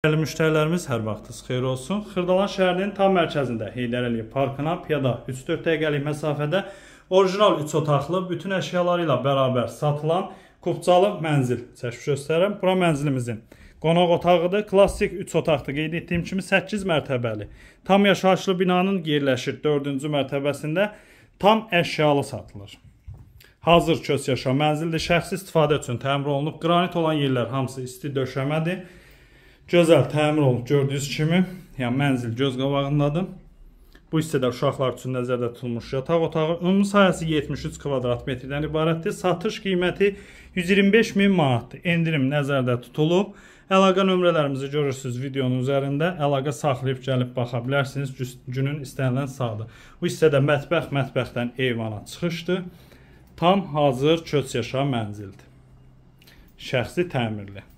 Dəyərli müştərilərimiz, hər vaxtınız xeyir olsun. Xırdalan şəhərinin tam mərkəzində Heydər Əliyev parkına piyada 3-4 dəqiqəlik məsafədə orijinal 3 otaqlı, bütün əşyaları ilə bərabər satılan kupçalı mənzil çəkib göstərirəm. Bura mənzilimizin qonaq otağıdır. Klassik 3 otaqlı, qeyd etdiyim kimi 8 mərtəbəli. Tam yaşayışlı binanın yerləşir 4-cü mərtəbəsində, tam əşyalı satılır. Hazır köç yaşam mənzildir. Şəxsi istifadə üçün təmir olunub. Qranit olan yerlər hamısı isti döşəmədir. Gözəl təmir olunub, gördüyünüz kimi, yəni mənzil göz qabağındadır. Bu hissədə uşaqlar üçün nəzərdə tutulmuş yataq otağı. Ümumi sahəsi 73 kvadrat metrdən ibarətdir. Satış qiyməti 125 min manatdır. Endirim nəzərdə tutulub. Əlaqə nömrələrimizi görürsünüz videonun üzərində. Əlaqə saxlayıb gəlib baxa bilərsiniz günün istənilən saatı. Bu hissədə mətbəx, mətbəxdən eyvana çıxışdır. Tam hazır köç yaşam mənzildir. Şəxsi təmirli.